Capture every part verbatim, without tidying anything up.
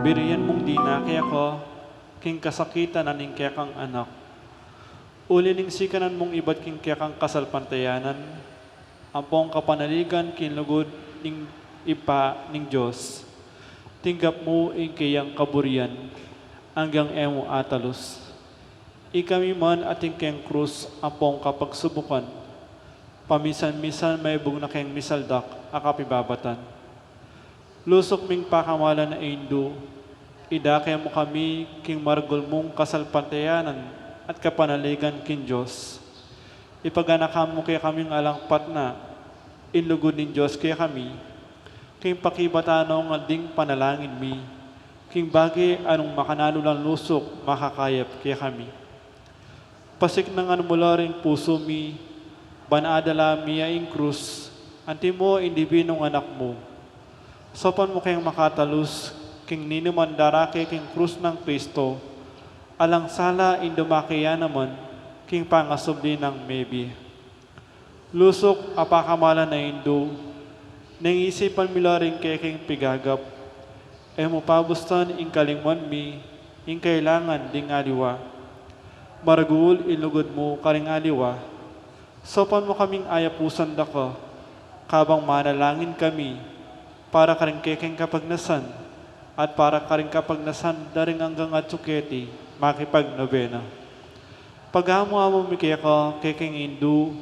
Birian mung dina keka king kasakitan na ning kekang anak. Uli ning sikanan mung ibat king kekang kasalpantayanan, ampong kapanaligan king lugud ning Ibpa ning Dios. Tinggap mu ing keyang kaburian, anggang e mu atalus. Ikami man atin keng krus ampong kapagsubukan, paminsan-minsan maibug na keng misaldak a kapibabatan. Lusuk ming pakamalan a Indu, idake mu kami king maragul mung kasalpantayanan at kapanaligan king Dios. Ipaganakan mu kekaming alang patna, inlugud ning Dios kekami, king pakibatan no ngan ding panalangin mi, king bage a nung makananu lang lusuk makakayap kekami. Pasiknangan mu la ring pusu mi, ban adala mi ya ing krus, antimo ing dibinung anak mu. Saupan mu keng makatalus, king ninuman darake king krus nang Kristo, alang sala ing dumake ya naman, king pangasubli nang mebie. Lusuk a pakamalan a Indu, neng isipan mi la ring kekeng pigagap, e mu pabustan ing kalingwan mi, ing kailangan ding aliwa. Maragul ing lugud mu karing aliwa. Saupan mu kaming ayapusan daka, kabang manalangin kami, para karing kekeng kapagnasan, at para karing kapagnasan da ring anggang atsu keti, makipagnobena. Pagamu-amu mi keka, kekeng Indu,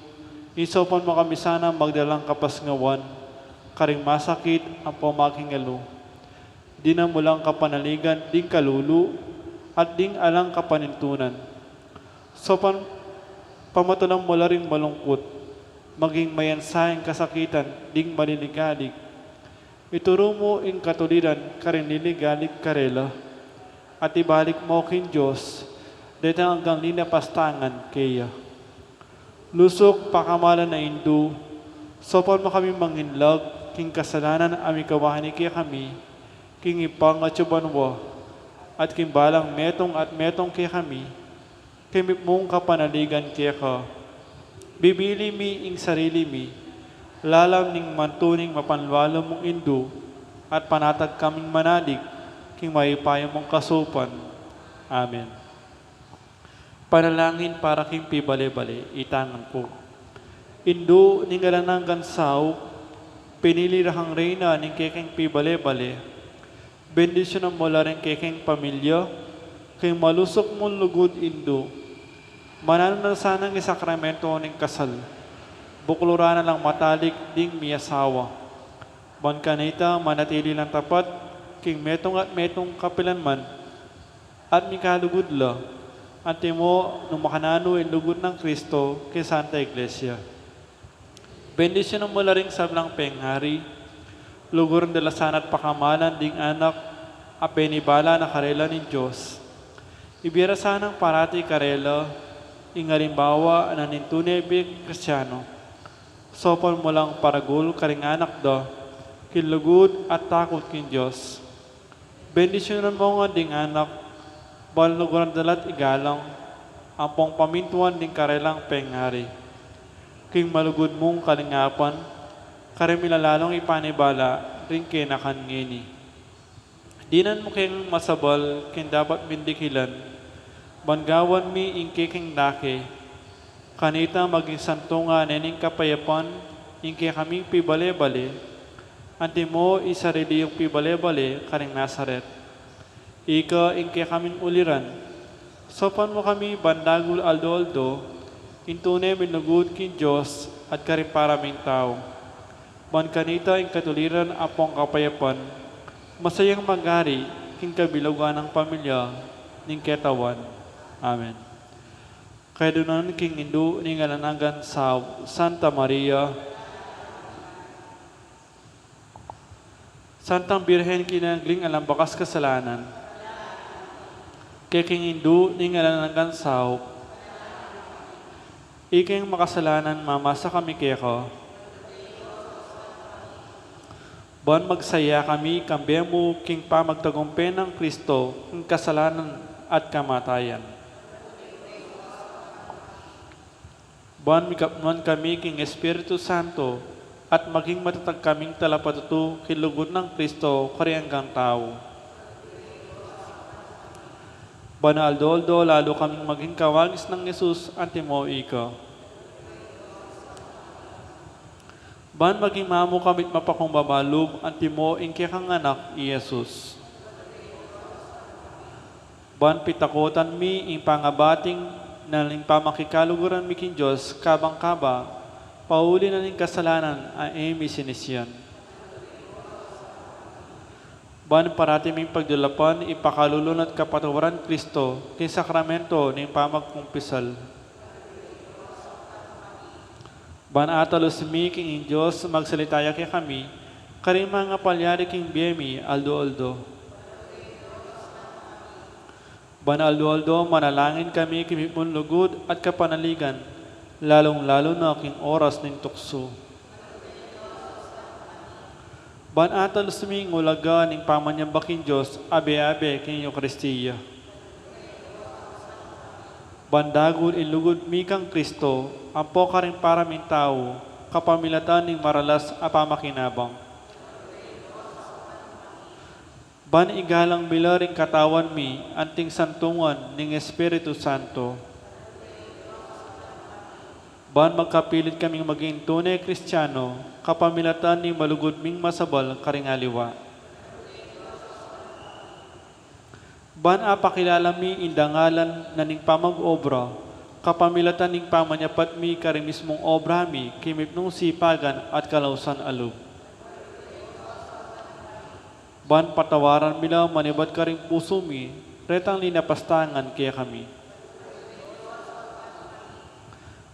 ing saupan mu kami sana magdalang kapasnawan, karing masakit ampong makingalu. Dinan mu lang kapanaligan ding kalulu, at ding alang kapanintunan. Saupan pamatulan mu la ring malungkut, maging mayansa ing kasakitan ding maliligalig. Ituru mu ing katuliran karing liligalig karela, at ibalik mu king Dios, detang anggang linapastangan keya. Lusuk pakamalan a Indu, saupan mu kami manginlag, king kasalanan a mikawani kekami, king Ibpa atsu banua, at king balang metung at metung kekami, king mipnung kapanaligan keka. Bibili mi ing sarili mi, lalam ning mantuning mapanlualu mung Indu, at panatag kaming manalig, king mayupaya mung kasaupan. Amen. Panalangin para king pibale-bale, itangan pu. Indu ning alang anggang saup, pinili ra kang reyna ning kekeng pibale-bale, bendisyunan mu la ring kekeng pamilya, king malusuk mung lugud Indu. Mananu na sanang isakramentu ning kasal, bukluran na lang matalik ding miasawa. Ban kanita manatili lang tapat, king metung at metung kapilan man, at mikalugud la, antimo nung makananu ing lugud nang Kristo king Santa Iglesia. Bendisyunan mu la ring sablang penghari, luguran da la sana't pakamalan ding anak a penibala na karela ning Dios. Ibie ra sanang parati karela ing alimbawa na ning tune bing Kristiano. Saupan mu lang paragul karing anak da, king lugud at takut king Dios. Bendisyunan mu ngan ding anak, ban luguran da la't igalang, ampong pamintuan ding karelang penghari. King malugud mung kalingapan, karin mi la lalung ipanibala ring kenakan ngeni. Dinan mu keng masabal king dapat ming dikilan, ban gawan mi ing kekeng dake, kanita maging santungan ne ning kapayapan ing kekaming pibale-bale, antimo isarili yung pibale-bale karing Nazaret. Ika ing kekaming uliran, saupan mu kami ban dagul aldo-aldo, ing tune ming lugud king Dios at karing para ming tau. Ban kanita ing katuliran ampong kapayapan, masayang magari king kabilugan nang pamilya ning ketawan. Amen. Kayadunan king Indu ning alang anggang saup, Santa Maria. Santang Birhen kinagling alang bakas kasalanan. Kekeng Indu ning alang anggang saup. Ikeng makasalanan, mamasa kami keka. Ban magsaya kami kambe mu king pamagtagumpe nang Kristo king kasalanan at kamatayan. Ban mikapnuan kami king Espiritu Santo at maging matatag kaming talapatutu king lugud nang Kristo karing anggang tau. Ban aldo-aldo lalu kaming maging kawagis nang Jesus, antimo ika. Ban maging mamu kami't mapakumbaba lub, antimo ing kekang Anak, i Jesus. Ban pitakutan mi ing pangabating na ning pamakikaluguran mi king Dios kabang kaba, pauli na ning kasalanan a e mi sinisian. Ban parati ming pagdulapan ing pakalulu na't kapatawaran Kristo king sakramento ning pamagkumpisal. Ban atalus mi king ing Dios magsalita ya kekami karing mangapalyari king bie mi aldo-aldo. Ban aldo-aldo manalangin kami king mipnung lugud at kapanaligan, lalung-lalu na king oras ning tuksu. Ban atalus mi ing ulaga ning pamanyamba king Dios abe-abe king Eukaristia. Ban dagul ing lugud mi kang Kristo ampo karing para ming tau kapamilatan ning maralas a pamakinabang. Ban igalang mi la ring katawan mi anting santungan ning Espiritu Santo. Ban magkapilit kaming maging tune Kristiano kapamilatan ning malugud ming masabal karing aliwa. Ban apakilala mi ing dangalan na ning pamag-obra kapamilatan ning pamanyapat mi karing mismung obra mi king mipnung sipagan at kalausan a lub. Ban patawaran mi la manibat karing pusu mi retang linapastangan kekami.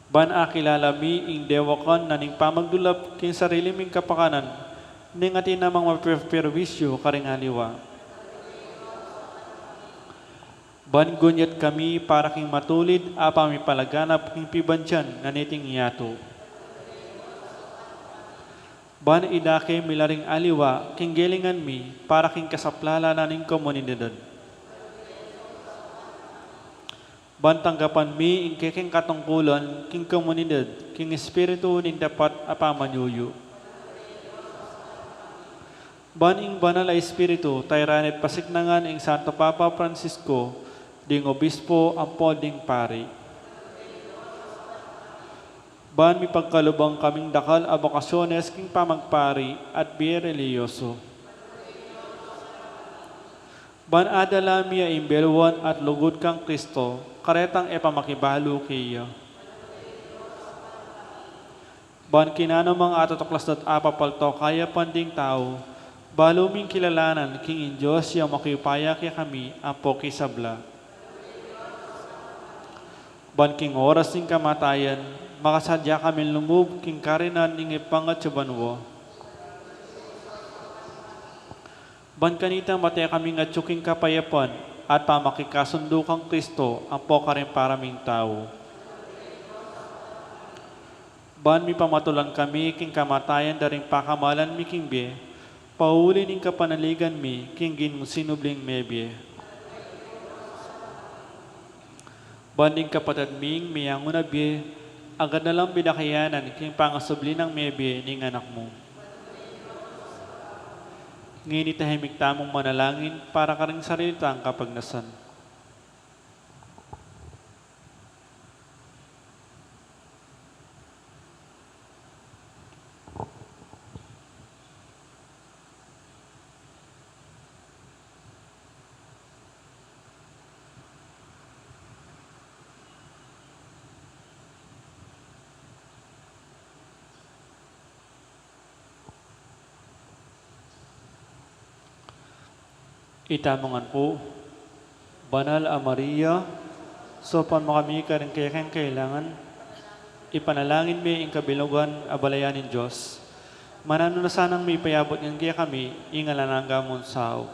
Ban akilala mi ing dewakan na ning pamagdulap king sarili ming kapakanan ning atin namang mapeperwisyu karing aliwa. Ban gunyat kami para king matulid a pamipalaganap king pibandian na niting yatu. Ban idake mi la ring aliwa king gelingan mi para king kasaplalan na ning komunidad. Ban tanggapan mi ing kekeng katungkulan king komunidad king espiritu ning tapat a pamanyuyu. Ban ing Banal a Espiritu tayran at pasiknangan ing Santo Papa Francisco ding obispo ampo ding pari. Ban mipagkalubang kaming dakal a bokasyones king pamagpari at bie relihiyoso. Ban adala mi a imbeluan at lugud kang Kristo karetang e pa makibalu keya. Ban king nanumang atutuklas da't apapalto kayapan ding tau, balu ming kilalanan king ing Dios yang makiupaya kekami ampo king sabla. Ban king oras ning kamatayan, makasadya kaming lumub king karinan ning Ibpa ngan atsu banua. Ban kanita mate kaming atsu king kapayapan at pamakikasundu kang Kristo ampo karing para ming tau. Ban mipamatulan kami king kamatayan da ring pakamalan mi king bie, pauli ning kapanaligan mi king Ginung sinubling mebie. Ban ding kapatad ming meangu na bie, agad na lang bidakayanan king pangasubli nang mebie ning Anak mu. Ngeni tahimik tamung manalangin para karing sarili tang kapagnasan. Itamu ngan pu, Banal a Maria, saupan mu kami karing kekeng kailangan. Ipanalangin mi ing kabilugan a balayan ning Dios. Mananu na sanang mipayabut ngan kekami ing alang angga mung saup.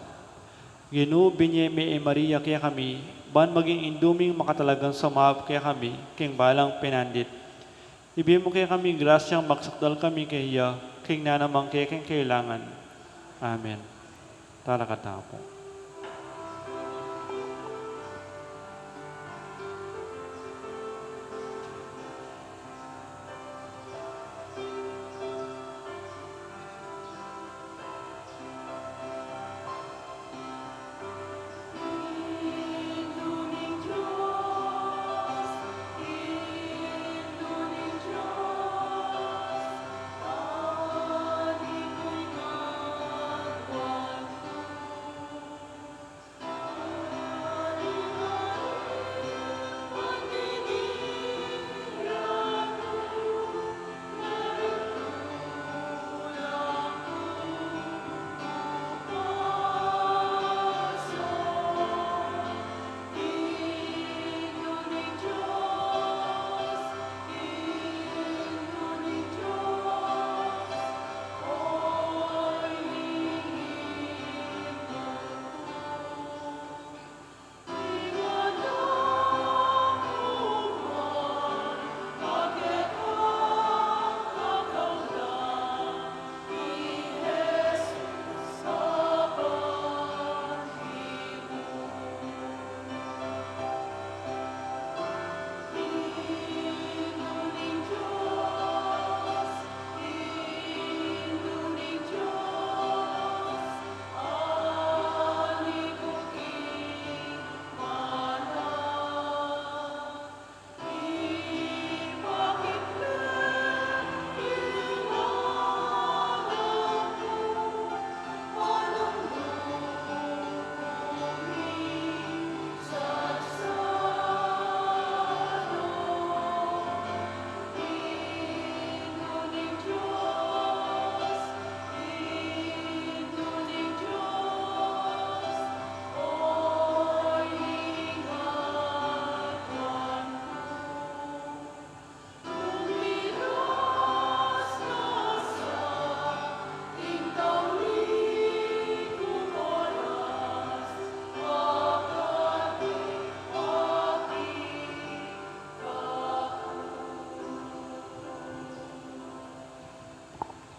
Ginu, binye me i Maria kekami, ban maging indu ming makatalagang sumaup kekami king balang penandit. Ibie mu kekami grasyang magsakdal kami keya king nanumang kekeng kailangan. Amen. Talakad tamu pu.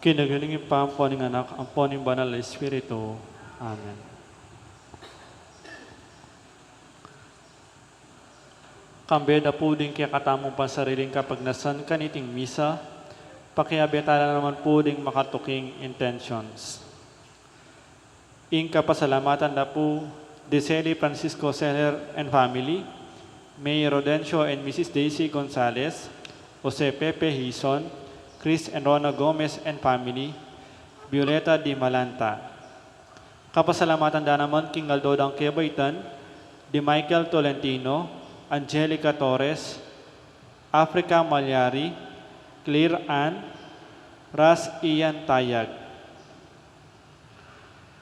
King lagyu ning Ibpa, ampo ning Anak, ampo ning Banal a Espiritu. Amen. Kambe da pu ding kekatamung pansariling kapagnasan kaniting misa, pakiabe tala naman pu ding makatuking intentions. Ing kapasalamatan da pu, Diseli Francisco Seller and family, May Rodencio and Missus Daisy Gonzalez, Jose Pepe Hizon, Chris and Rona Gomez and family, Violeta Di Malanta. Kapasalamatan da naman king aldo dang kebaitan, di Michael Tolentino, Angelica Torres, Africa Malyari, Claire Ann, Ras Ian Tayag.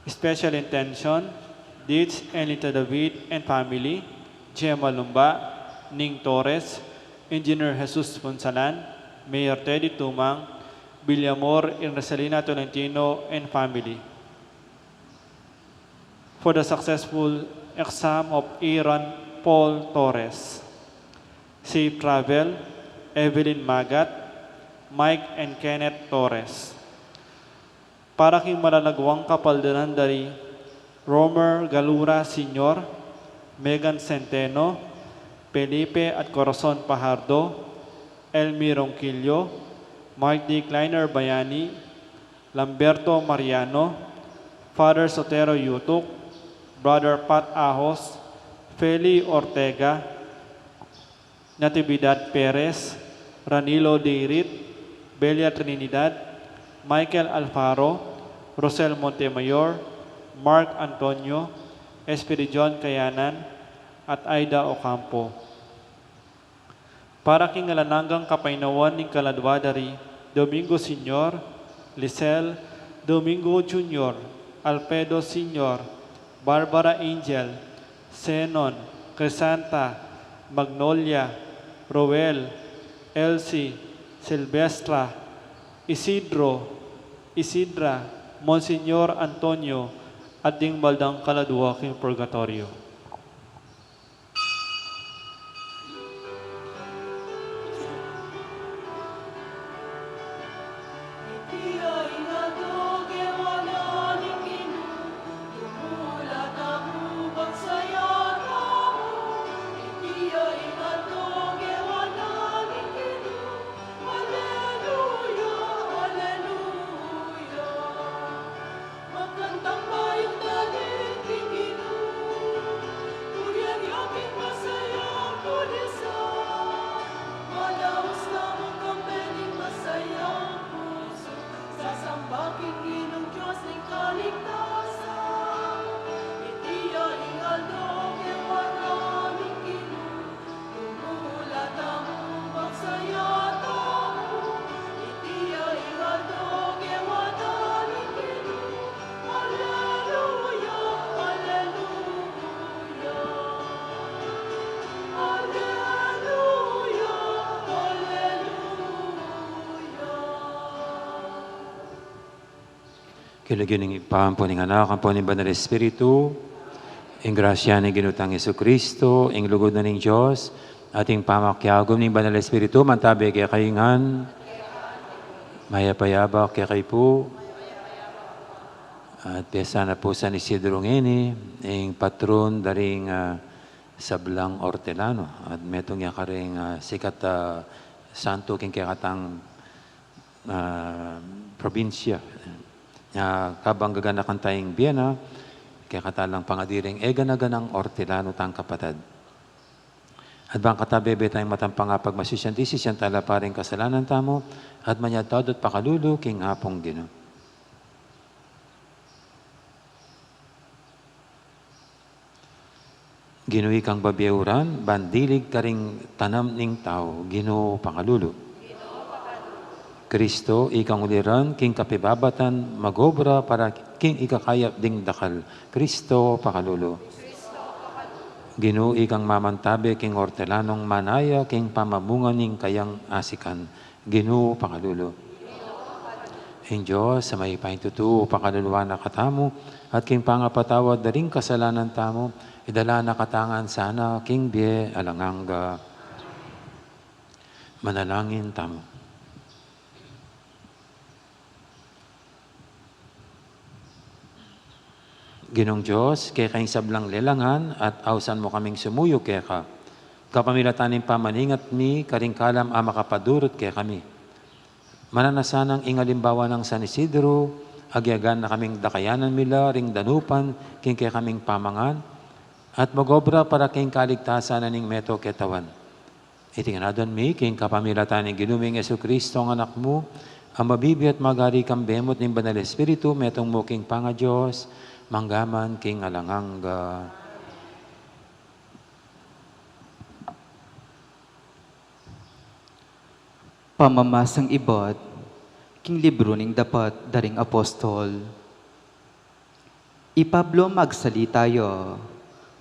Special intention, Deeds and Lita David and family, Gemma Lumba, Ning Torres, Engineer Jesus Punsalan, Mayor Teddy Tumang, Villamor and Rosalina Tolentino and family. For the successful exam of Aaron Paul Torres. Safe travel, Evelyn Magat, Mike and Kenneth Torres. Para king malalagwang kapaldanan dari Romer Galura Senior, Megan Centeno, Felipe at Corazon Pajardo, Elmi Ronquillo, Mark D. Kleiner Bayani, Lamberto Mariano, Father Sotero Yutuk, Brother Pat Ahos, Feli Ortega, Natividad Perez, Ranilo Deirit, Belia Trinidad, Michael Alfaro, Rosel Montemayor, Mark Antonio, Espiridion Kayanan, at Aida Ocampo. Para king alang anggang kapaynawan ning kaladwa dari Domingo Senior, Lisel, Domingo Junior, Alfredo Senior, Barbara Angel, Zenon, Crisanta, Magnolia, Roel, Elsie, Silvestra, Isidro, Isidra, Monsignor Antonio, at ding mal dang kaladwa king purgatoryo. Makantang mayupaya king Ginu, purian yu king masayang pulisan. Madaus na mu kambe ning masayang pusu, sasamba king Ginung Dios ning kaligtasan. Iti ya ing aldo, kewa na ning Ginu. King lagyu ning Ibpa, ampo ning Anak, ampo ning Banal Espiritu, ing grasya ning Ginu tang Jesucristo, ing lugud na ning Dios, at ing pamakiagum ning Banal Espiritu, mantabe kekayu ngan. Mayap a yabak kekayu pu. At pesta na pu San Isidro ngeni, ing patron da ring, ah, sablang Ortelano. At metung ya karing, ah, sikat a santo king kekatang ah, probinsya. Nya, kabang gaganakan taya ing bie na, kekatalang pangadiring e gana-ganang Ortelano tang kapatad. At bang katabe-be taya matang pangapagmasisyan, disisyan tala pa ring kasalanan tamu, at manyad tamu at pakalulu king Apung Ginu. Ginu, ikang babie uran, ban dilig karing tanam ning tau. Ginu, pakalulu. Kristo, ikang uliran king kapibabatan, magobra para king ikakayap ding dakal. Kristo, pakalulu. Ginu, ikang mamantabe king Ortelanong manaya king pamamungan ning kayang asikan. Ginu, pakalulu. Ing Dios a mayupaya king tutu, pakaluluan na katamu, at king pangapatawad da ring kasalanan tamu, idala na katamu ngan sana king bie alang angga. Manalangin tamu. Ginung Dios, keka ing sablang lelangan at ausan mu kaming sumuyu keka. Kapamilatan ning pamaningat mi, karing kalam a makapadurut kekami. Mananu na sanang ing alimbawa nang San Isidro, agyagan na kaming dakayanan mi la ring danupan king kekaming pamangan, at mag-obra para king kaligtasan na ning meto ketawan. Iti ngan aduan mi king kapamilatan ning Ginu ming Jesucristo a Anak mu, a mabibie at magari kambe mu at ning Banal Espiritu, metung mu king pangaDios, mangga man king alang angga. Pamamasang ibat king libru ning Dapat da ring Apostol. I Pablo magsalita ya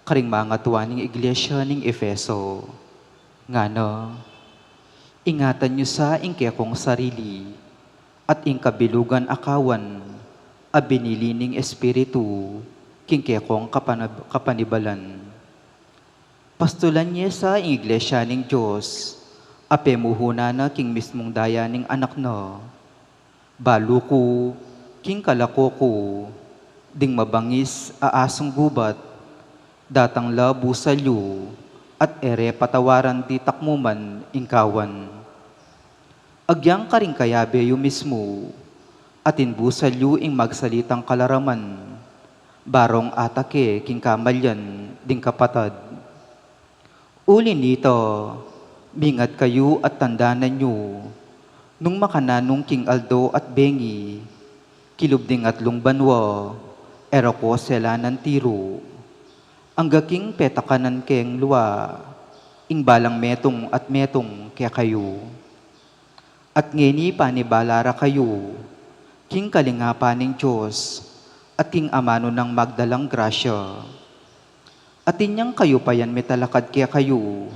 karing mangatua ning iglesia ning Efeso. Ngana, ingatan yu sa ing kekong sarili at ing kabilugan a kawan a binili ning Espiritu king kekong kapanab-, kapanibalan. Pastulan ye sa ing iglesia ning Dios a pemuhunan na king mismung daya ning Anak na. Balu ku, king kalako ku, ding mabangis a asung gubat, datang la busal yu, at e re patawaran di takmuman ing kawan. Agyang karing kayabe yu mismu, atin busal yu ing magsalitang kalaraman, barong atake king kamalian ding kapatad. Uli nita, mingat kayu at tandanan yu, nung makananu king aldo at bengi, kilub ding atlung banua, e ra ko selanan tiru. Angga king petakanan keng lua, ing balang metung at metung kekayu. At ngeni panibala ra kayu, king kalingapan ning Dios, at king amanu nang magdalang grasya. Atin yang kayupayan mitalakad kekayu,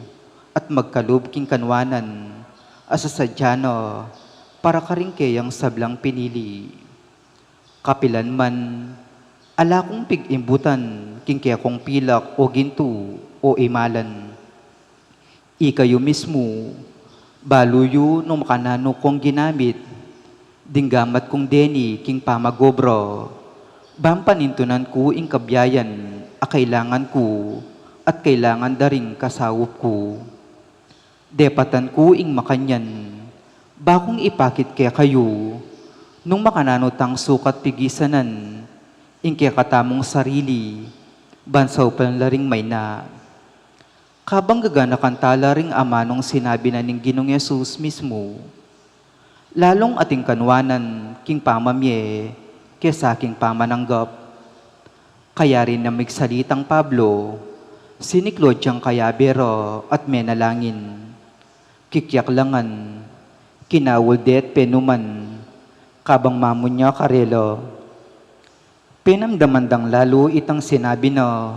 at magkalub king kanuanan, a sasadya na, para karing keyang sablang pinili. Kapilan man, ala kung pig-imbutan, king kekong pilak o gintu, o imalan. Ikayu mismu, balu yu nung makananu kong ginamit, ding gamat kung deni king pamag-obra, bang panintunan ku ing kabiayan a kailangan ku, at kailangan da ring kasaup ku. Depatan ku ing makanyan, ba kung ipakit kekayu, nung makananu tang sukat pigisanan, ing kekatamung sarili, ban saupan la ring maina. Kabang gaganakan tala ring amanung sinabi na ning Ginung Jesus mismu, lalung ating kanuanan king pamamie kesa king pamananggap. Kaya rin na migsalitang Pablo, siniklod yang kayabe ra at menalangin. Kikiaklangan, kinaul de't penuman, kabang mamunya karela. Penamdaman dang lalu itang sinabi na,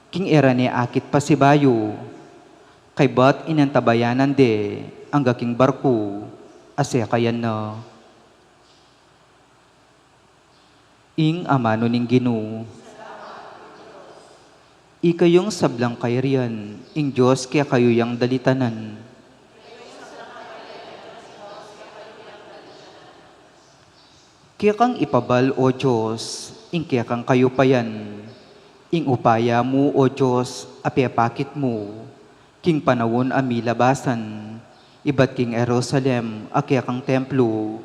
king e ra ne akit pasibayu, kaybat inantabayanan de angga king barku, a sekayan na. Ing amanu ning Ginu. Ikayung sablang kayarian, ing Dios kekayu yang dalitanan. Kekang ipabal, O Dios, ing kekang kayupayan, ing upaya mu, O Dios, a pepakit mu, king panaun a milabasan, ibat king Jerusalem, a kekang templo,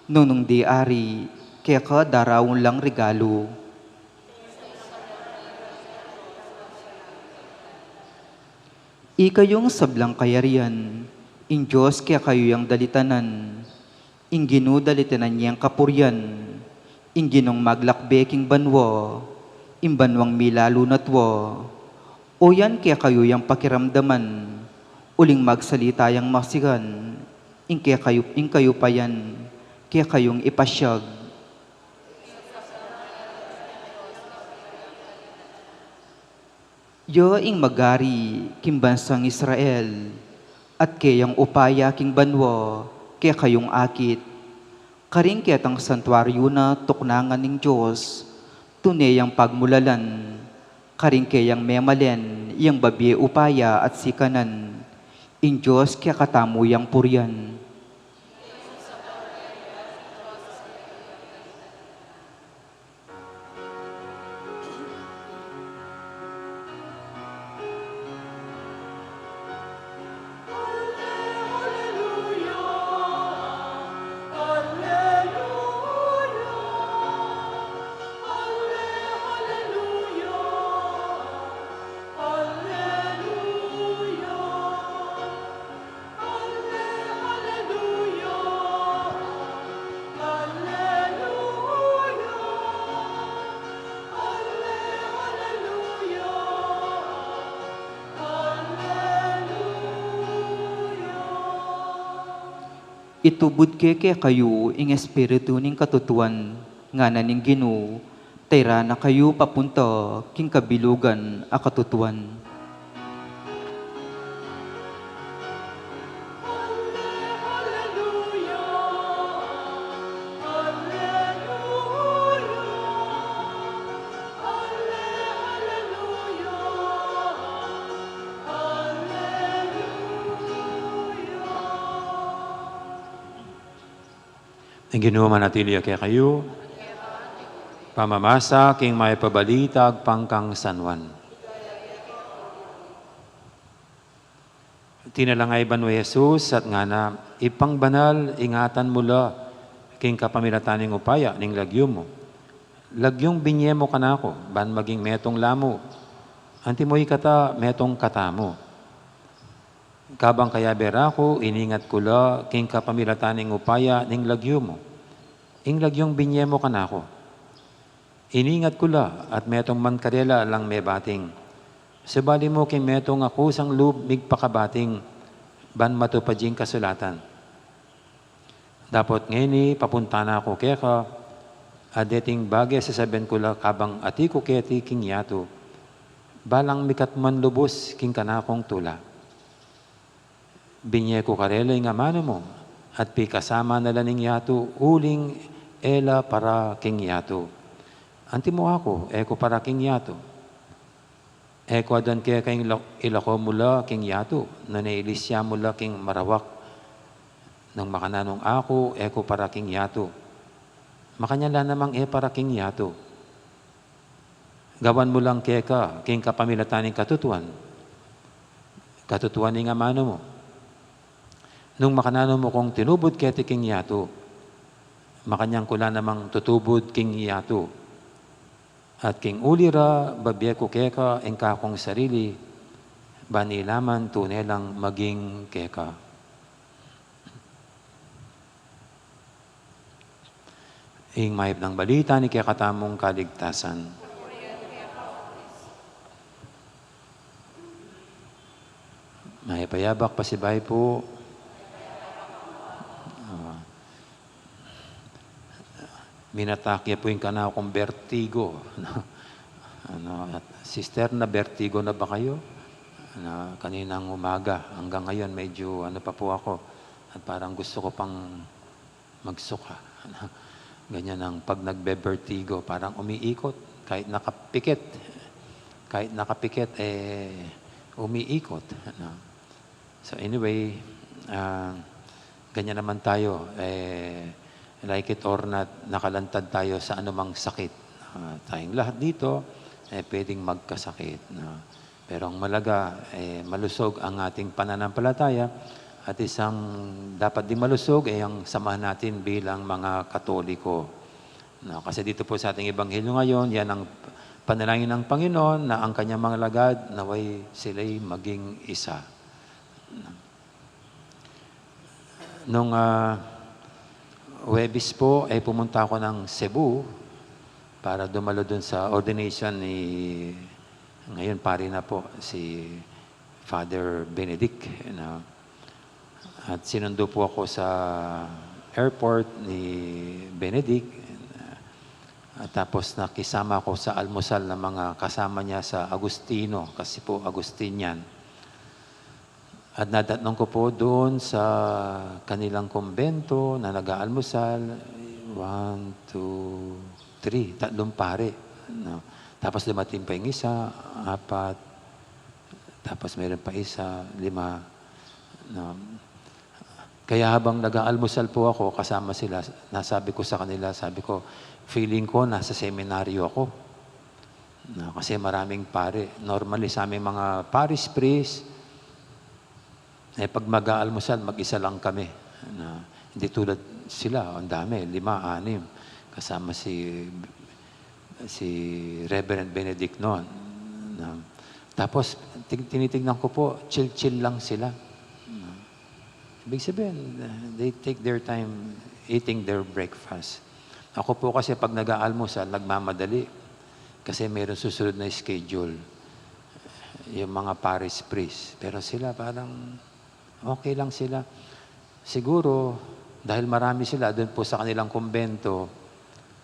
nung nung di ari, keka daraun lang regalu. Ikayung sablang kayarian, ing Dios kekayu yang dalitanan, ing Ginu dalitanan yeng kapurian, ing Ginung maglakbe king banua, ing banuang milalu na tua, o yan kekayu yang pakiramdaman, uling magsalita yang masikan, ing kekayu, ing kayupayan, kekayung ipasiag. Ya ing magari king bansang Israel, at keyang upaya king banua, kekayung akit. Karing ketang santuario na tuknangan ning Dios, tune yang pagmulalan, karing keyang memalen, yang babie upaya at sikanan, ing Dios kekatamu yang purian. Itubud ke kekayu ing Espiritu ning katutuan, ngana ning Ginu, tayra na kayu papunta king kabilugan a katutuan. Ing Ginu manatili ya kekayu. Pamamasa king mayap a balita agpang kang San Juan. Tinalangay banua i Jesus at ngana, Ibpang banal, ingatan mu la king kapamilatan ning upaya ning lagyu mu. Lagyung binye mu kanaku, ban maging metung la mu. Antimo ikata, metung katamu. Kabang kayabe ra ku, iningat ku la king kapamilatan ning upaya ning lagyu mu. Ing lagyung binye mu kanaku. Iningat ku la at metung man karela lang mebating. Subali mu king metung a kusang lub migpakabating ban matupad ing kasulatan. Dapot ngeni papunta na ku keka, at deting bage sasabian ku la kabang ati ku keti king yatu, balang mikat man lubus king kanakung tula. Binye ku karela ing amanu mu, at pikasama na la ning yatu, uling e la para king yatu. Antimo aku, e ku para king yatu. E ku aduan keka ing ila-, ilako mu la king yatu, nune ilisya mu la king marawak. Nung makananung aku, e ku para king yatu. Makanyan la namang e para king yatu. Gawan mu lang keka king kapamilatan ning katutuan. Katutuan ning amanu mu. Nung makananu mu kung tinubud keti king yatu, makanyan ku la namang tutubud king yatu. At king uli ra, babie ku keka ing kakung sarili, ban ila man tune lang maging keka. Ing mayap nang balita ning kekatamung kaligtasan. Mayap a yabak, pasibayu pu. Ah, minatak ya pu ing kanakung bertigo. Ano, at, "Sister, na bertigo na ba kayo?" Ano, kaninang umaga, hanggang ngayon medyo ano pa po ako. At parang gusto ko pang magsuka. Ganyan ang pag nagbe-bertigo, parang umiikot. Kahit nakapikit, kahit nakapikit, eh, umiikot. Ano? So anyway, ah, ganyan naman tayo. Eh, like it or not, nakalantad tayo sa anumang sakit. Ah, tayong lahat dito, eh, pwedeng magkasakit. No? Pero ang mahalaga, eh, malusog ang ating pananampalataya at isang dapat din malusog ay ang samahan natin bilang mga Katoliko. No, kasi dito po sa ating ebanghelyo ngayon, yan ang panalangin ng Panginoon na ang kanyang mga alagad naway sila'y maging isa. Nung, ah, Huwebes po, eh, pumunta ako ng Cebu para dumalo dun sa ordination ni, ngayon pari na po, si Father Benedict, you know. At sinundo po ako sa airport ni Benedict. At tapos nakisama ako sa almusal ng mga kasama niya sa Agustino, kasi po Agustinian. At nadatnan ko po doon sa kanilang kumbento na nag-aalmusal, one, two, three, tatlong pari, no? Tapos dumating pa yung isa, apat, tapos meron pa isa, lima, no? Kaya habang nag-aalmusal po ako kasama sila, nasabi ko sa kanila, sabi ko, "Feeling ko nasa seminaryo ako." No, kasi maraming pari. Normally, sa aming mga parish priest, eh, pag mag-aalmusal, mag-isa lang kami. No, hindi tulad sila, ang dami, lima, anim. Kasama si, si Reverend Benedict noon. No? Tapos, ting-, tinitignan ko po, chill-chill lang sila. No? Ibig sabihin, uh, they take their time eating their breakfast. Ako po kasi pag nag-aalmusal, nagmamadali. Kasi mayroon susunod na schedule. Yung mga parish priest. Pero sila parang okay lang sila. Siguro, Dahil marami sila, dun po sa kanilang kumbento,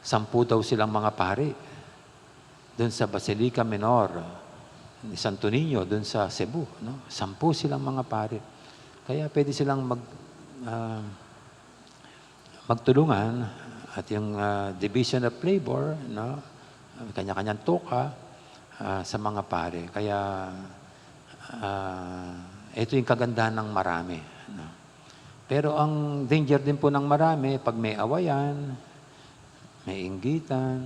sampu daw silang mga pari. Dun sa Basilica Minor ni Santo Niño, dun sa Cebu, no? Sampu silang mga pari. Kaya pwede silang mag-, ah, magtulungan at yung, ah, division of labor, no? Kanya-kanyang toka, ah, sa mga pari. Kaya, ah, ito yung kagandahan ng marami, no? Pero ang danger din po ng marami, pag may awayan, may inggitan,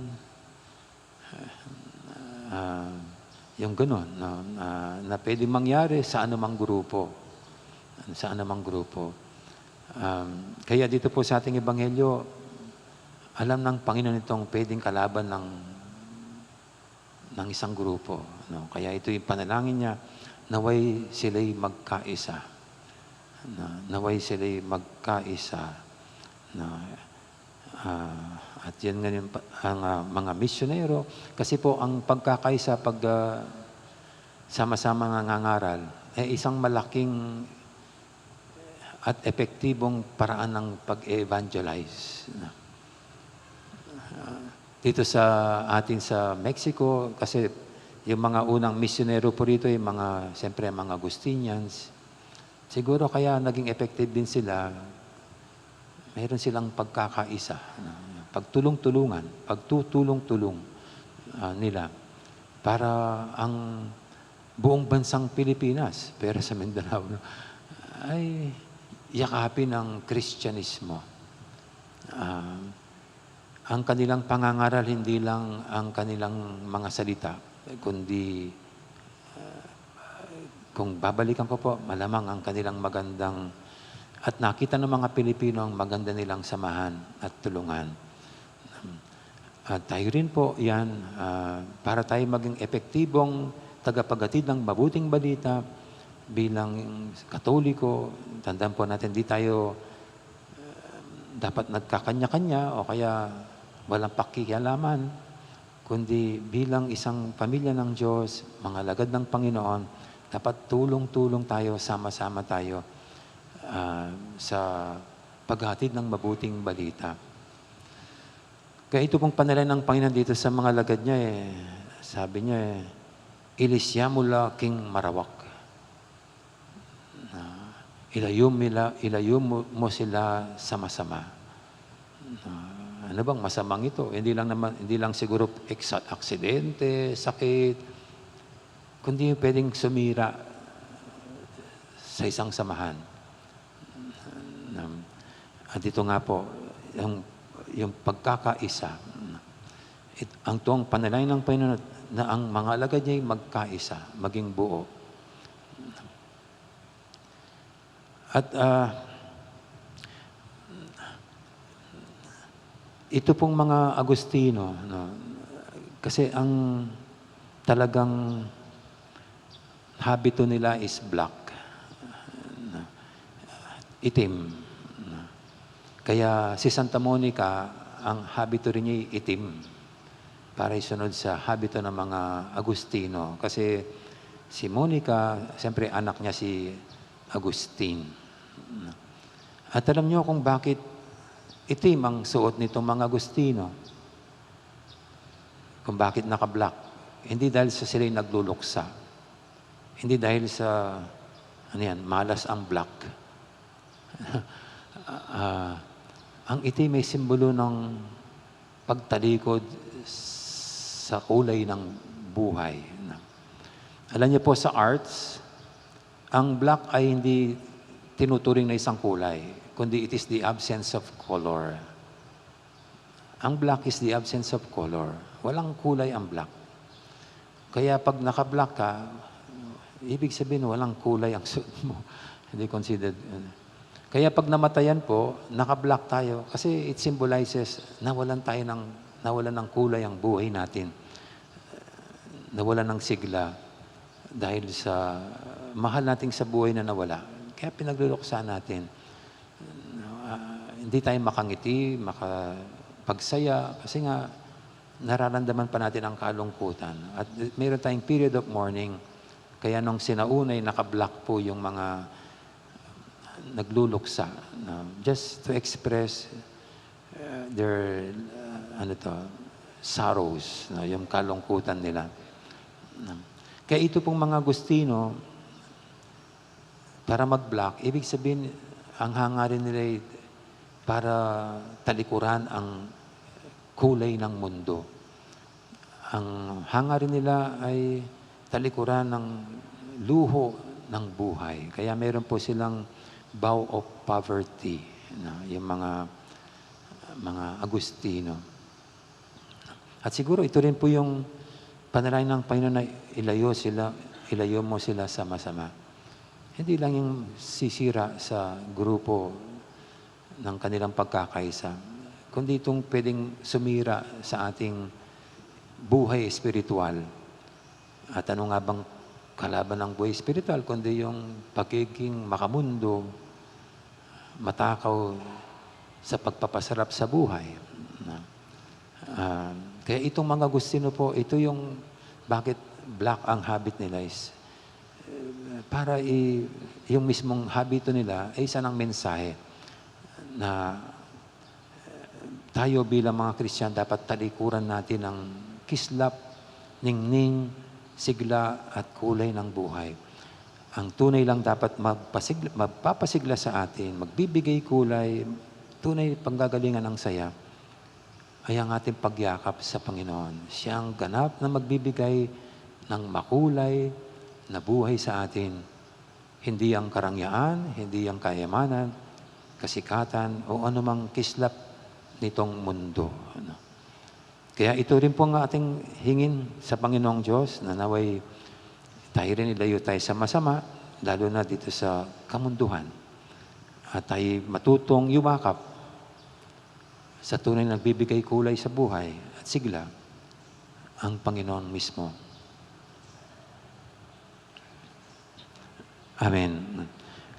ah, yung ganun, no? Ah, na pwedeng mangyari sa anumang grupo. Sa anumang grupo. Um, kaya dito po sa ating ebanghelyo, alam ng Panginoon itong pwedeng kalaban ng, ng isang grupo, no? Kaya ito yung panalangin niya, naway sila'y magkaisa. Na, naway sila'y magkaisa. Na, ah, at yan nga yung pa-, ang, ah, mga misyonero. Kasi po, ang pagkakaisa, pag, ah, sama-sama nangangaral, eh, isang malaking at epektibong paraan ng pag-evangelize, no? Ah, dito sa atin sa Mexico, kasi yung mga unang misyonero po rito, yung mga, siyempre, mga Agustinians, siguro kaya naging effective din sila, meron silang pagkakaisa, no? Pagtulong-tulungan, pagtutulong-tulong, ah, nila para ang buong bansang Pilipinas, pero sa Mindanao, no, ay yakapin ang Kristyanismo. Ah, ang kanilang pangangaral, hindi lang ang kanilang mga salita, kundi, ah, kung babalikan ko po, malamang ang kanilang magandang, at nakita ng mga Pilipino ang maganda nilang samahan at tulungan. At tayo rin po, yan, ah, para tayo maging epektibong tagapaghatid ng mabuting balita bilang Katoliko. Tandaan po natin, di tayo, ah, dapat nagkakanya-kanya o kaya walang pakikialaman, kundi bilang isang pamilya ng Diyos, mga alagad ng Panginoon, dapat tulong-tulong tayo, sama-sama tayo, ah, sa paghatid ng mabuting balita. Kaya ito pong panalangin ng Panginoon dito sa mga alagad niya, eh. Sabi niya, eh, "Ilisya mu la king marawak." Na, ilayo mu la, ilayo mu, mu sila sa masama. Na, ano bang masamang ito? Hindi lang naman, hindi lang siguro eksa-, aksidente, sakit, kundi pwedeng sumira sa isang samahan. Um, at ito nga po, yung, yung pagkakaisa. It-, ang tuwang panalangin ng Panginoon na ang mga alagad niya ay magkaisa, maging buo. At, ah, ito pong mga Agustino, no, kasi ang talagang habito nila is black. Itim. Kaya si Santa Monica, ang habito rin niya itim. Para isunod sa habito ng mga Agustino. Kasi si Monica, siyempre anak niya si Agustin. At alam niyo kung bakit itim ang suot nitong mga Agustino? Kung bakit naka-black? Hindi dahil sa sila'y nagluluksa. Hindi dahil sa, ano yan, malas ang black. Ah, ang itim ay simbolo ng pagtalikod sa kulay ng buhay. Alam niyo po, sa arts, ang black ay hindi tinuturing na isang kulay, kundi it is the absence of color. Ang black is the absence of color. Walang kulay ang black. Kaya pag naka-black ka, ibig sabihin walang kulay ang suot mo. Hindi considered, ano. Kaya pag namatayan po, naka-black tayo kasi it symbolizes nawalan tayo ng, nawalan ng kulay ang buhay natin. Nawalan ng sigla dahil sa mahal nating sa buhay na nawala. Kaya pinagluluksa natin. Ah, hindi tayo makangiti, makapagsaya, kasi nga nararamdaman pa natin ang kalungkutan. At mayroon tayong period of mourning. Kaya nung sinaunay, naka-black po yung mga nagluluksa, no? Just to express, uh, their, uh, ano to, sorrows, no? Yung kalungkutan nila. No? Kaya ito pong mga Agustino, para mag-block, ibig sabihin, ang hangarin nila ay para talikuran ang kulay ng mundo. Ang hangarin nila ay talikuran ng luho ng buhay. Kaya meron po silang vow of poverty, no? Yung mga, mga Agustino. At siguro ito rin po yung panalangin ng Panginoon na ilayo sila, ilayo mo sila sa masama. Hindi lang yung sisira sa grupo ng kanilang pagkakaisa, kundi itong pwedeng sumira sa ating buhay espiritual. At ano nga bang kalaban ng buhay espiritual, kundi yung pagiging makamundo, matakaw sa pagpapasarap sa buhay, no? Ah, kaya itong mga Agustino po, ito yung bakit black ang habit nila is, eh, para i-, yung mismong habito nila ay isa ng mensahe na tayo bilang mga Kristiyan, dapat talikuran natin ang kislap, ningning, sigla, at kulay ng buhay. Ang tunay lang dapat magpasigla, magpapasigla sa atin, magbibigay kulay, tunay panggagalingan ng saya, ay ang ating pagyakap sa Panginoon. Siya ang ganap na magbibigay ng makulay na buhay sa atin. Hindi ang karangyaan, hindi ang kayamanan, kasikatan, o anumang kislap nitong mundo, ano. Kaya ito rin po ang ating hingin sa Panginoong Diyos, na naway tayo rin ilayo tayo sa masama, lalo na dito sa kamunduhan. At tayo matutong yumakap sa tunay na nagbibigay kulay sa buhay at sigla, ang Panginoon mismo. Amen.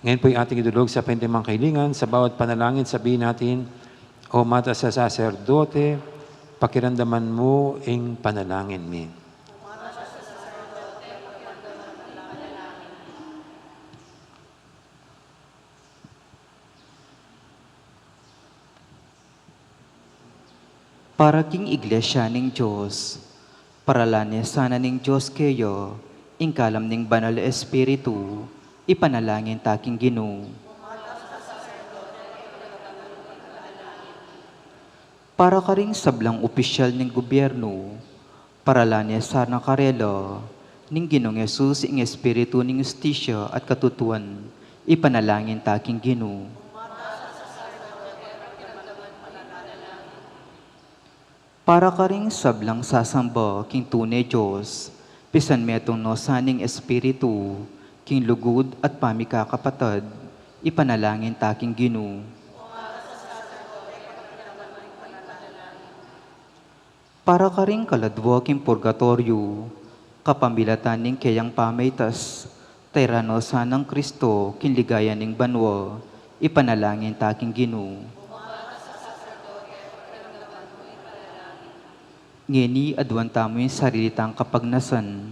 Ngayon po'y ating idulog sa pantimang kahilingan. Sa bawat panalangin, sabihin natin, "O mata sa saserdote, pakiramdaman mu ing panalangin mi." Para king Iglesia ning Dios, paralan ne sana ning Dios keya, ing kalam ning Banal a Espiritu, ipanalangin ta king Ginu. Para karing sablang opisyal ning gubyernu, paralan ne sana karela ning Ginung Jesus ing espiritu ning ustisya at katutuan, ipanalangin ta king Ginu. Para karing sablang sasamba king tune Dios, pisan metung no sana ning espiritu king lugud at pamikakapatad, ipanalangin ta king Ginu. Para karing kaladwa king purgatoryu, kapamilatan ning keyang pamaitas, tairan no sanang Kristo king ligaya ning banua, ipanalangin ta king Ginu. Ngeni aduan tamu ing sarili tang kapagnasan.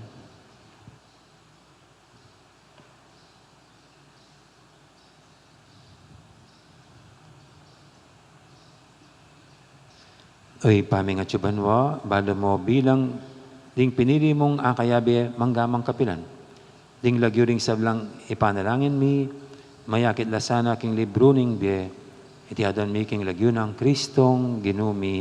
O Ibpa mi atsu ka banua, balu mu bilang ding pinili mung akayabe mangga mang kapilan ding lagyu ring sablang ipanalangin mi, mayakit la sana king libru ning bie. Iti aduan mi king lagyu nang Kristong Ginu mi.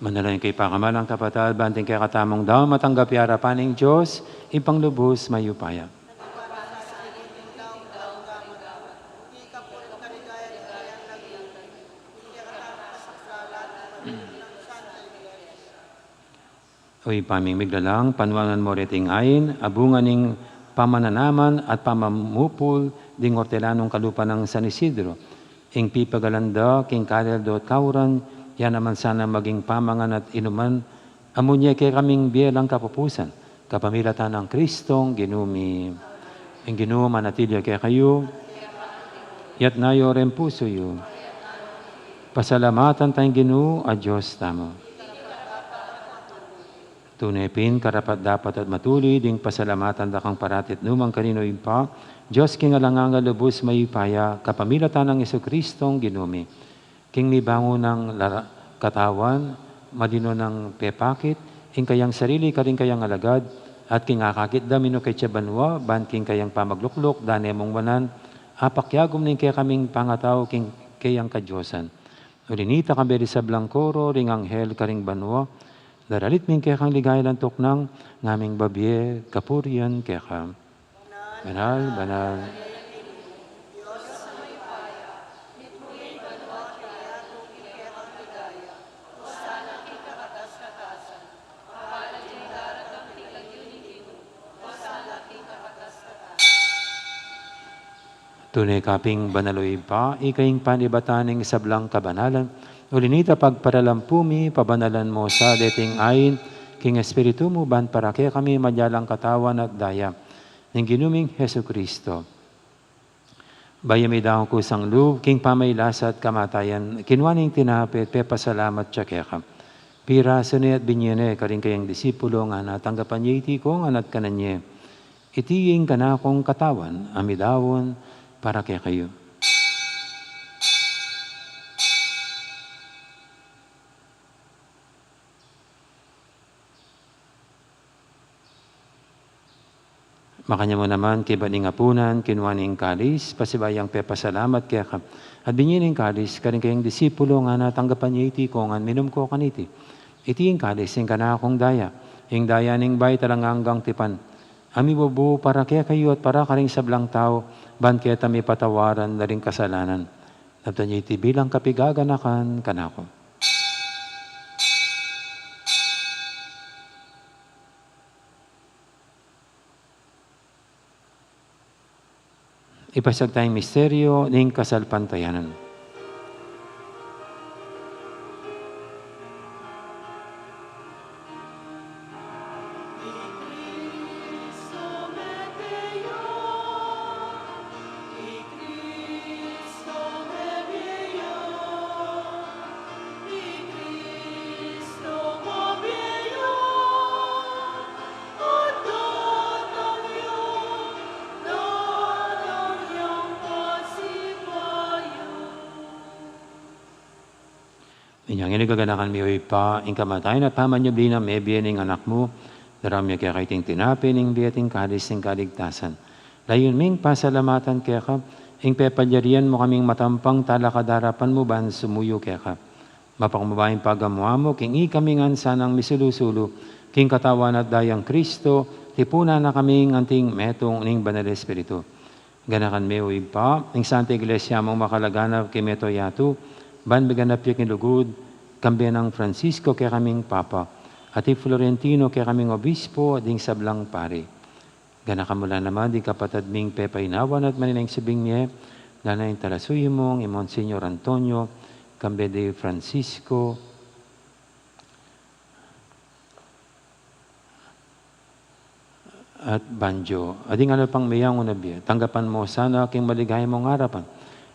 Manalangin kayu pakamalan kung kapatad, ban ing kekatamung daun matanggap ya arapan ning Dios, Ibpang lubus mayupaya. O Ibpa ming miglalang, panuanan mu reting ain, abungan ning pamananaman at pamamupul ding ortelanung kalupa nang San Isidro. Ing pipagalan da king kalaldo at kauran, ya naman sana maging pamangan at inuman, amu ne kekaming bie alang kapupusan, kapamilatan nang Kristong Ginu mi. Ing Ginu manatili ya kekayu. Itas yu reng pusu yu. Pasalamatan taya ing Ginu a Dios tamu. Tune pin, karapat-dapat at matulid ing pasalamatan da kang parati at nu man karin, O Ibpa, Dios king alang angga, lubus mayupaya, kapamilatan nang Jesucristong Ginu mi. King mibangun nang lara-, katawan, malino nang pepakit ing kayang sarili karing kayang alagad, at king akakit da minu keti banua, ban king kayang pamaglukluk, dane mung wanan, apakiagum ning kekaming pangatau king kayang kadiosan. Uli nita, kambe ding sablang koro ring anghel karing banua, daralit mi ing kekang ligaya alang tuknang, ngaming babie kapurian keka. Banal, banal. Tune ka pin banal, O Ibpa, ika ing panibatan ning sablang kabanalan. Uli nita, pagparalampu mi, pabanalan mu sa deting ain king Espiritu mu, ban para kekami maging katawan at daya ning Ginu ming Jesucristo. Bayu ya midaun kusang lub king pamagkasakit at kamatayan, kinua ne ing tinape, pepasalamat ya keka, pirasu ne at binie ne karing kayang disipulo, ngana, tanggapan ye iti kongan at kanan ye. Iti ing kanakung katawan a midaun para kekayu. Makanyan mu naman, kaybat ning apunan, kinua ne ing kalis, pasibayu yang pepasalamat keka, at binie ne ing kalis karing kayang disipulo, ngana, tanggapan ye iti kongan, minum ko kaniti. Iti ing kalis ning kanakung daya, ing daya ning bayu at alang anggang tipan, a mibubu para kekayu at para karing sablang tau, ban keta mipatawaran la ring kasalanan. Daptan ye iti bilang kapaganakan kanaku. Ipasiag taya ing misteryu ning kasalpantayanan. Inyang ini gaganakan mi, O Ibpa, ing kamatayan at pamanyubli nang mebie ning Anak mu, daraun mi keka iting tinape ning bie at ing kalis ning kaligtasan. Layun ming pasalamatan keka ing pepalyarian mu kaming matampang talakad arapan mu ban sumuyu keka. Mapakmabayung pagamuan mu king ikami ngan sanang misulu-sulu king katawan at dayang Kristo, tipunan na kaming anting metung ning Banal Espiritu. Ganakan me, O Ibpa, ing Santa Iglesia mung makalaganap king mabilug a yatu, ban miganap ya king lugud, kambe nang Francisco kekaming Papa, at i Florentino kekaming Obispo, at ding sablang pari. Ganakan mu la naman ding kapatad ming pepainawan at manenaya king subling mie, ngana ing talasuyu mung i Monsignor Antonio, kambe di Francisco at Banjo. At ding alang pang miyang unabie, tanggapan mu sana king maligaya mung arapan.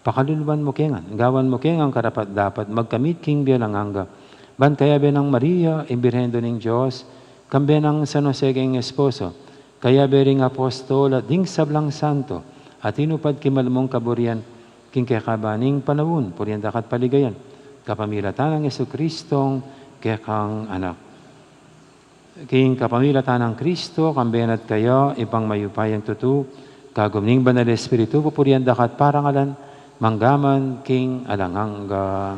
Pakaluluan mu ke ngan, gawan mu ke ngan karapat-dapat magkamit king bie alang angga. Ban kayabe nang Maria, ing Birhen Indu ning Dios, kambe nang San Jose ing esposo, kayabe ring apostol at ding sablang santo a tinupad king malmung kaburian king kekaban ning panaun, purian da ka at paligayan, kapamilatan nang Jesucristong kekang Anak. King kapamilatan nang Kristo, kambe na at kaya, Ibpang mayupayang tutu, kagum ning Banal Espiritu, pupurian da ka at parangalan, mangga man king alang angga.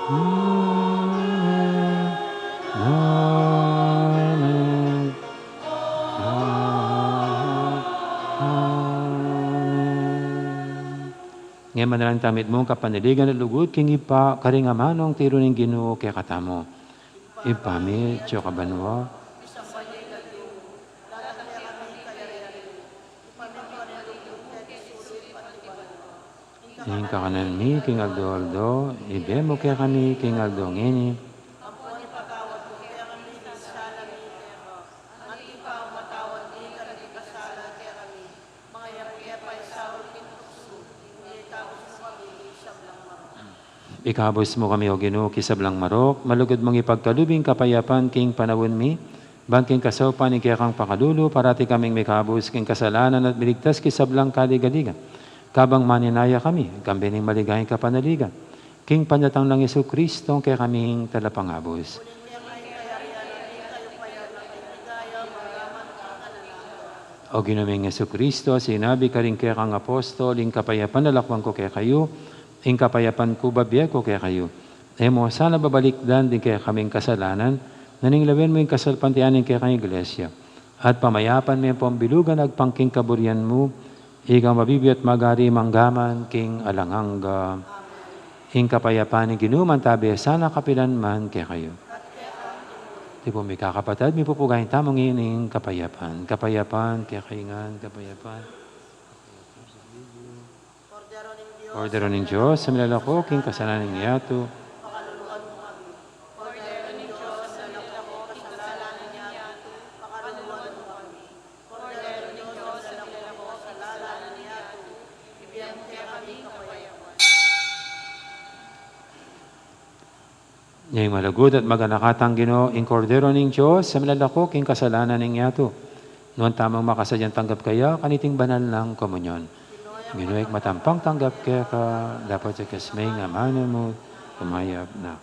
Amen. Amen. Amen. Ngeni manalangin tamu mitmung kapanaligan at lugud king Ibpa, karing amanung tiru ning Ginu kekatamu. Ibpa mi, atsu ka banua. Ing kakanan mi king aldo-aldo, ibie mu kekami king aldo ngeni. Ampon ipatawad mu kekami ing sala mi keka, anti ing pamamatawad mi karing mikasala kekami. Manga e mu ke paisaul king tuksu, nune ikabus mu kami king sablang marok. Ikabus mu kami, O Ginu, king sablang marok, malugud mung ipagkalub ing kapayapan king panaun mi, ban king kasaupan ning kekang pakalulu, parati kaming mikabus king kasalanan at miligtas king sablang kaligaligan. Kabang maninaya kami, kambe ning maligayang kapanaligan, king panyatang nang Jesucristo, a kekaming Talapangabus. O Ginu ming Jesucristo, sinabi mu karing kekang apostol, ing kapayapan lalakwan ku kekayu, ing kapayapan ku bibie ku kekayu. E mu sana babalikdan ding kekaming kasalanan, nune lawen mu ing kasalpantayanan ning kekang Iglesia. At pamayapan me ampong bilugan agpang king kaburian mu, ika a mabibie at magari mangga man king alang angga. Ing kapayapan ning Ginu mantabi sana kapilan man kekayu. Tibuk mi kakapatad, mipupugayan tamu ngeni ing kapayapan. Kapayapan kekayu ngan, kapayapan. Kordero ning Dios, a milalako king kasalanan ning yatu. Ing malugud at maganaka tang Ginu, ing Kordero ning Dios, a milalako king kasalanan ning yatu. Nuan tamung makasadyang tanggap kaya kaniting banal nang komunyon. Ginu, ika matampang tanggap keka, dapot ikasme ing amanu mu, kumayap na.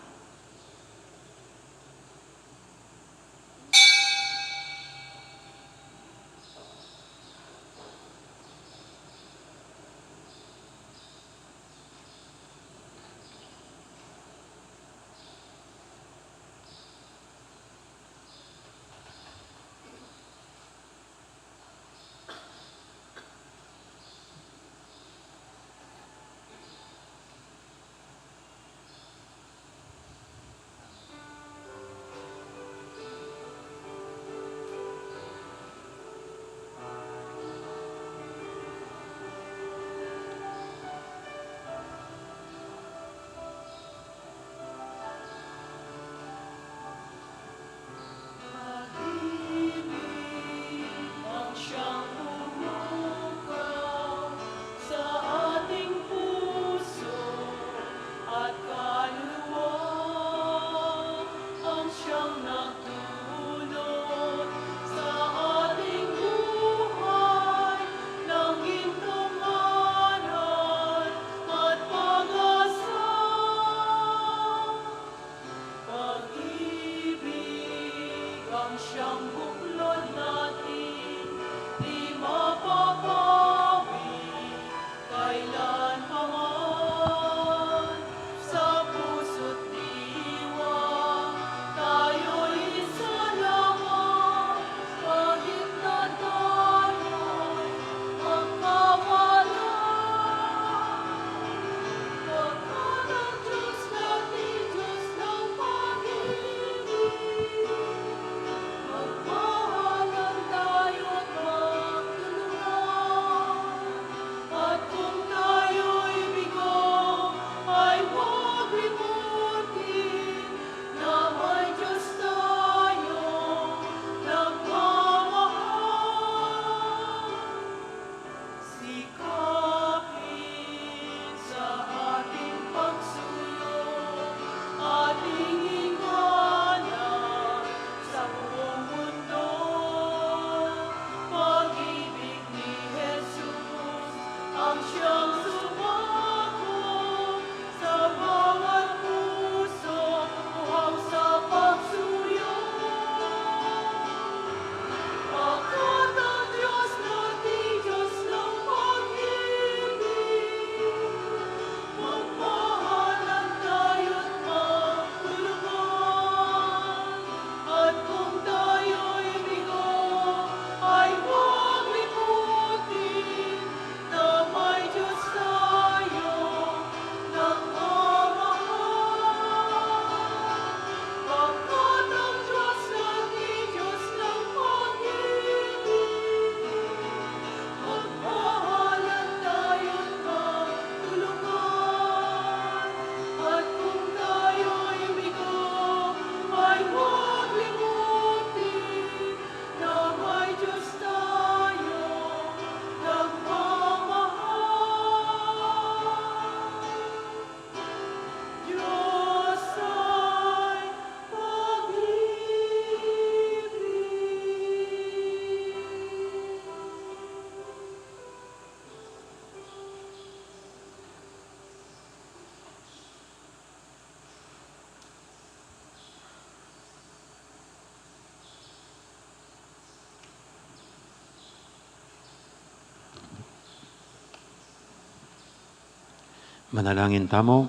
Pag-ibig ang siyang buklod natin, di mapapawi kailanpaman. Sa puso't diwa, tayo'y isa lamang, kahit na tayo'y magkawala. Manalangin tamu.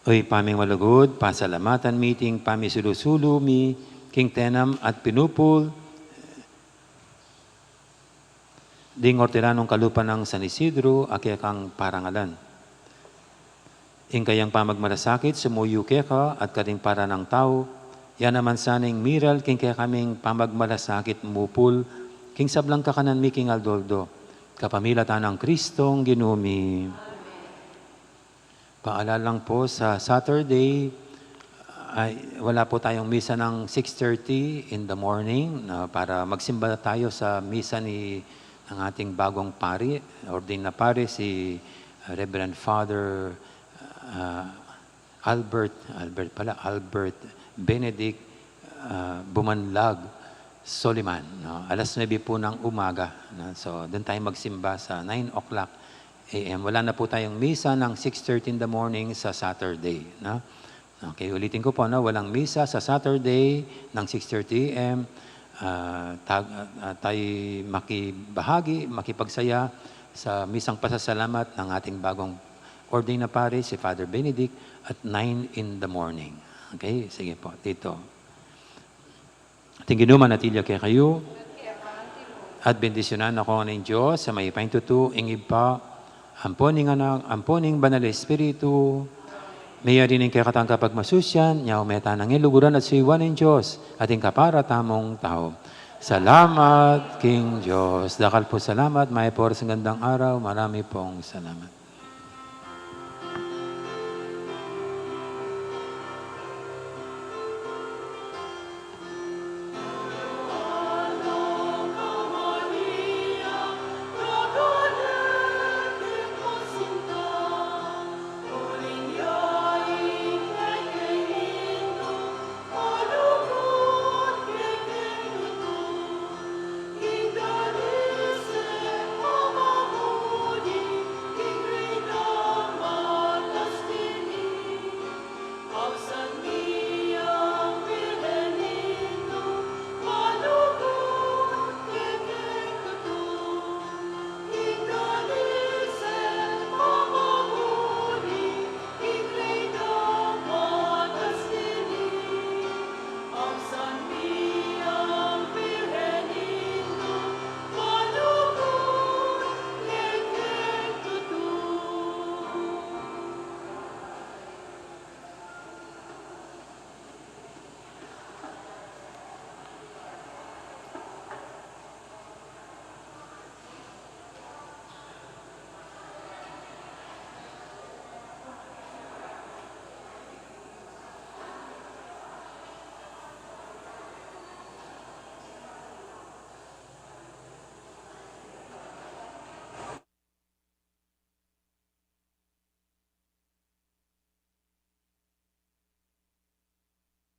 O Ibpa ming malugud, pasalamatan mi iting pamisulu-sulu mi king tenam at pinupul ding ortilanung kalupa nang San Isidro a kekang parangalan. Ing kayang pamagmalasakit sumuyu keka at karing para nang tau, ya naman sana ing miral king kekaming pamagmalasakit mupul king sablang kakanan mi king aldo-aldo. Kapamilatan nang Kristong Ginu mi. Paalala lang po, sa Saturday, ay, wala po tayong misa ng six thirty in the morning, na para magsimba tayo sa misa ni, ng ating bagong pari, ordained na pari, si Reverend Father, ah, Albert, Albert pala, Albert Benedict, ah, Bumanlag Soliman, no? Alas nuebe po ng umaga, no? So, doon tayo magsimba sa nine o'clock A M. Wala na po tayong misa ng six thirty in the morning sa Saturday, no? Okay, ulitin ko po, no? Walang misa sa Saturday ng six thirty A M. Ah, tag-, ah, tayo makibahagi, makipagsaya sa misang pasasalamat ng ating bagong ordained na pari, si Father Benedict, at nine in the morning. Okay, sige po, dito. Ating Ginu manatili kekayu. At bendisyunan na kayu ning Dios a mayupaya king tutu, ing Ibpa, ampo ning Anak, ampo ning Banal a Espiritu. Meyari ning kekatang kapagmasusian, nyau me tana ngan luguran at suyuan ning Dios, ating kaparatamung tau. Salamat king Dios. Dakal pung salamat, mayap a oras, magandang araw, marami pong salamat.